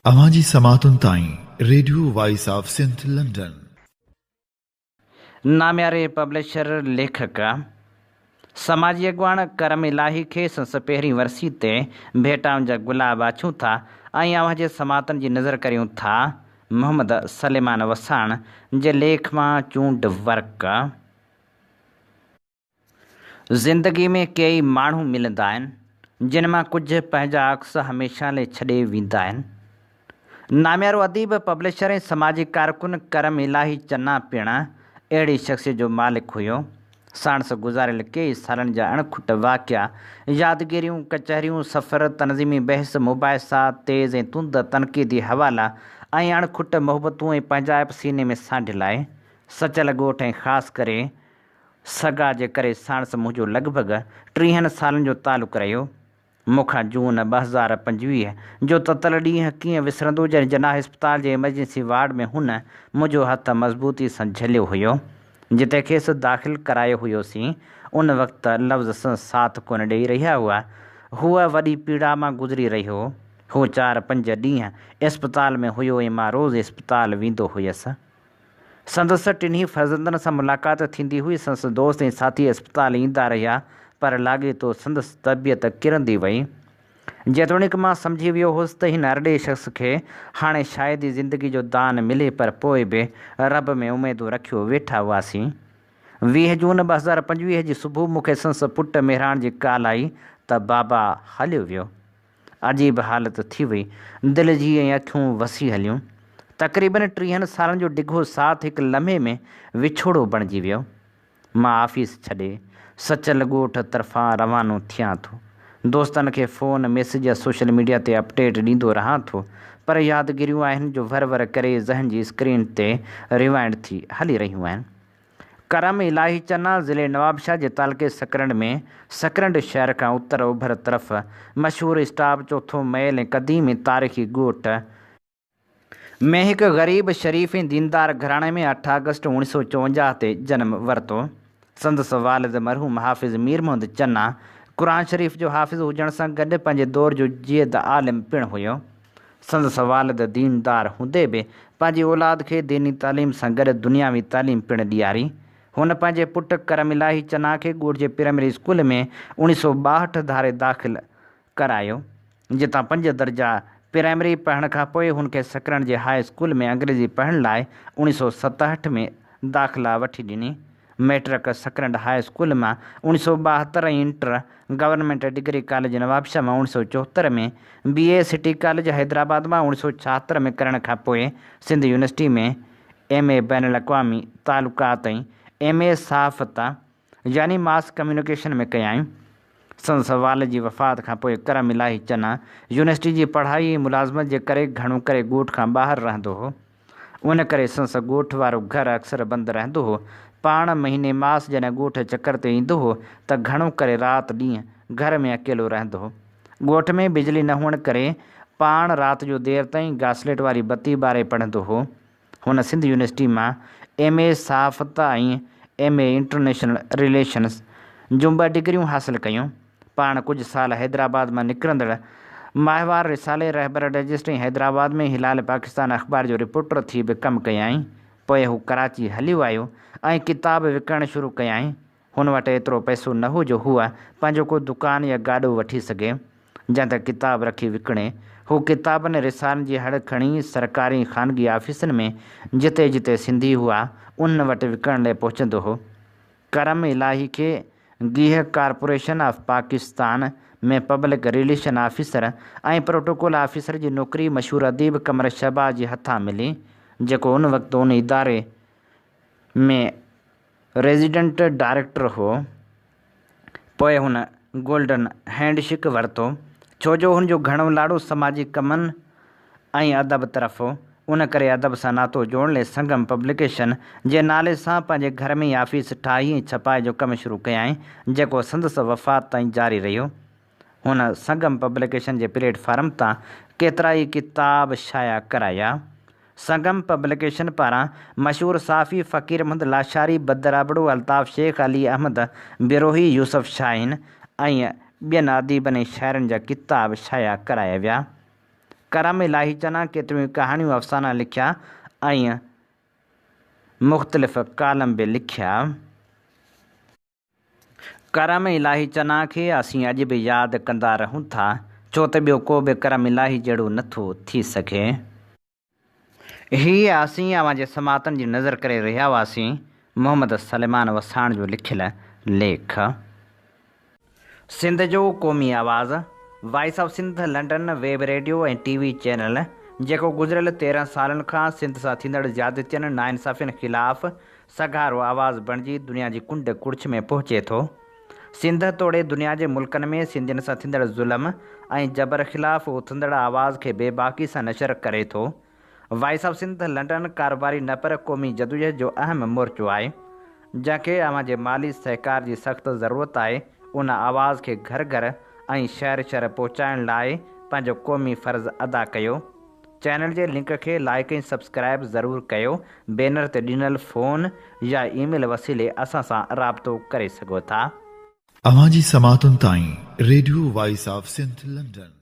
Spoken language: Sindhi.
اوهان جي سماعتن تائين radio voice of Sindh London. نامياري پبلشر، ليکڪ، سماجي اڳواڻ ڪرم الاهي کي سندس پهرين ورسي تي ڀيٽائن جا گلاب آڇيون ٿا ۽ اوهان جي سماعتن جي نظر ڪريون ٿا محمد سليمان وساڻ جي ليک مان چونڊ ورق. زندگي ۾ ڪيئي ماڻهو ملندا آهن، جن مان ڪجهه پنهنجا عڪس هميشه لئه ڇڏي ويندا آهن. ناميارو اديب، پبلشر ۽ سماجي ڪارڪن ڪرم الاهي چنا پڻ اهڙي شخصيت جو مالڪ هيو. ساڻس گذاريل ڪيئي سالن جا اڻ کٽ واقعا، يادگيريون، ڪچهريون، سفر، تنظيمي بحث مباحثا، تيز ۽ تند تنقيدي حوالا ۽ اڻ کٽ محبتون ۽ پنهنجائپ سيني ۾ سانڍيل آهي. سچل ڳوٺ ۽ خاص ڪري سگا جي ڪري ساڻس منهنجو لڳ ڀڳ ٽيهن سالن جو تعلق رهيو. مون کان جون 2025 جو تتل ڏينهن ڪيئن وسرندو جڏهن جناح اسپتال جي ايمرجنسي وارڊ ۾ هن منهنجو هٿ مضبوطي سان جهليو هيو. جتي کيس داخل ڪرايو هيوسين. ان وقت لفظ سندس ساٿ ڪونه ڏيئي رهيا هئا. هو وڏي پيڙا مان گذري رهيو هو. هو چار پنج ڏينهن اسپتال ۾ هيو ۽ مان روز اسپتال ويندو هيس. سندس ٽنهي فرزندن سان ملاقات ٿيندي هئي، سندس دوست ۽ ساٿي اسپتال ايندا رهيا، پر لاڳيتو سندس طبيعت ڪرندي وئي. جيتوڻيڪ مان سمجهي ويو هوس ته هن ارڏي شخص کي هاڻي شايد ئي زندگي جو دان ملي پر پوء به رب ۾ اميدون رکيو ويٺا هئاسين. 20 جون 2025 جي صبح مون کي سندس پٽ مهراڻ جي ڪال آئي ته بابا هليو ويو. عجيب حالت ٿي وئي. دل جي ۽ اکيون وسي هليون. تقريبن ٽيهن سالن جو ڊگهو ساٿ هڪ لمحي ۾ وڇوڙو بڻجي ويو. مان آفيس ڇڏي سچل ڳوٺ طرفان روانو ٿيان ٿو. دوستن کي فون، ميسيج يا سوشل ميڊيا تي اپڊيٽ ڏيندو رهان ٿو. پر يادگيريون آهن جو ور ور ڪري ذهن جي اسڪرين تي ريوائنڊ ٿي هلي رهيون آهن. ڪرم الاهي چنا ضلعي نوابشاهه جي تعلقي سڪرنڊ ۾ سڪرنڊ شهر کان اتر اوڀر طرف مشهور اسٽاپ چوٿون ميل ۽ قديم ۽ تاريخي ڳوٺ، ۾ هڪ غريب، شريف ۽ ديندار گهراڻي ۾ اٺ آگسٽ اوڻيھ سو چوونجاھ تي جنم ورتو. سندس والد مرحوم حافظ مير محمد چنا قرآن شريف جو حافظ هجڻ سان گڏ پنهنجي دور جو جيد عالم پڻ هيو. سندس والد ديندار هوندي به پنهنجي اولاد کي ديني تعليم سان گڏ دنياوي تعليم پڻ ڏياري. هن پنهنجي پٽ ڪرم الاهي چنا کي ڳوٺ جي پرائمري اسڪول ۾ اوڻيھ سو ٻاهٺ ڌاري داخل ڪرايو، جتان پنج درجا پرائمري پڙهڻ کان پوء هن کي سڪرنڊ جي هاء اسڪول ۾ انگريزي پڙهڻ لاء اوڻيھ سو ستهٺ ۾ داخلا وٺي ڏني. مئٽرڪ سڪرنڊ هاء اسڪول مان اوڻيھ سو ٻاهتر ۽ inter government degree college Nawabshah مان اوڻيھ سو چوهتر ۾، B A city college Hyderabad مان اوڻيھ سو ڇاهتر ۾ ڪرڻ کان پوء سنڌ يونيورسٽي ۾ ايم اي بين الاقوامي تعلقات ۽ ايم اي صحافت يعني ماس ڪميونيڪيشن ۾ ڪيائين. سندس والد جي وفات کان پوء ڪرم الاهي چنا يونيورسٽي جي پڙهائي ۽ ملازمت جي ڪري گهڻو ڪري ڳوٺ کان ٻاهر رهندو هو. ان ڪري سندس ڳوٺ وارو گهر اڪثر بند رهندو هو. پاڻ مهيني ماس جڏهن ڳوٺ چڪر تي ايندو هو ته گهڻو ڪري رات ڏينهن گهر ۾ اڪيلو رهندو هو. ڳوٺ ۾ بجلي نه هئڻ ڪري پاڻ رات جو دير تائين گاسليٽ واري بتي ٻاري پڙهندو هو. هن سنڌ يونيورسٽي مان ايم اي صحافت ۽ ايم اي انٽرنيشنل رليشنز جون ٻه ڊگريون حاصل ڪيون. پاڻ ڪجهه سال حيدرآباد مان نڪرندڙ ماهوار رسالي رهبر ڊائجسٽ ۽ حيدرآباد ۾ هلال پاڪستان اخبار جو رپورٽر ٿي به ڪم ڪيائين. پوء هو ڪراچي هليو آيو ۽ ڪتاب وڪڻڻ شروع ڪيائين. هن وٽ ايترو پئسو نه هو جو هو پنهنجو ڪو دڪان يا گاڏو وٺي سگهي، جنهن تي ڪتاب رکي وڪڻي. هو ڪتابن ۽ رسالن جي هڙ کڻي سرڪاري ۽ خانگي آفيسن ۾ جتي جتي سنڌي هئا، انهن وٽ وڪڻڻ لئه پهچندو هو. ڪرم الاهي کي گيهه corporation of Pakistan ۾ public relation officer ۽ protocol officer جي نوڪري مشهور اديب قمر شهباز جي هٿان ملي، جيڪو ان وقت ان اداري ۾ ريزيڊنٽ ڊائريڪٽر هو. پوء هن گولڊن هينڊ شيڪ ورتو، ڇو جو هن جو گهڻو لاڙو سماجي ڪمن ۽ ادب طرف هو، ان ڪري ادب سان ناتو جوڙڻ لئي سنگم پبليڪيشن جي نالي سان پنهنجي گهر ۾ ئي آفيس ٺاهي ۽ ڇپائي جو ڪم شروع ڪيائين، جيڪو سندس وفات تائين جاري رهيو. هن سنگم پبليڪيشن جي پليٽ فارم تان ڪيترائي ڪتاب شايع ڪرايا. سنگم پبليڪيشن پاران مشهور صحافي فقير محمد لاشاري، بدر ابڙو، الطاف شيخ، علي احمد بروهي، يوسف شاهين ۽ ٻين اديبن ۽ شاعرن جا ڪتاب شايع ڪرايا ويا. ڪرم الاهي چنا ڪيتريون ئي ڪهاڻيون افسانا لکيا ۽ مختلف ڪالم به لکيا. ڪرم الاهي چنا کي اسين اڄ به ياد ڪندا رهون ٿا، ڇو ته ٻيو ڪو به ڪرم الاهي جهڙو نه ٿو ٿي سگهي. هي اسين اوهان جي سماعتن جي نظر ڪري رهيا هئاسين محمد سليمان وساڻ جو لکيل ليک. سنڌ جو قومي آواز، voice of Sindh London web radio ۽ T V channel جيڪو گذريل 13 سالن کان سنڌ سان ٿيندڙ زيادتين ناانصافين خلاف سگهارو آواز بڻجي دنيا جي ڪنڊ ڪڙڇ ۾ پهچي ٿو. سنڌ توڙي دنيا جي ملڪن ۾ سنڌين سان ٿيندڙ ظلم ۽ جبر خلاف اٿندڙ آواز کي بيباڪي سان نشر ڪري ٿو. وائس آف سنڌ لنڊن ڪاروباري نه پر قومي جدوجهد جو اهم مورچو آهي. جنهن کي اوهان جي مالي سهڪار جي سخت ضرورت آهي. ان آواز کي گهر گهر ۽ شهر شهر پهچائڻ لاء پنهنجو قومي فرض ادا ڪيو. چينل جي لنڪ کي لائيڪ ۽ سبسڪرائيب ضرور ڪيو بينر تي ڏنل فون يا اي ميل وسيلي اسان سان رابطو ڪري سگهو ٿا. اوهان جي سماعتن تائين radio voice of Sindh London.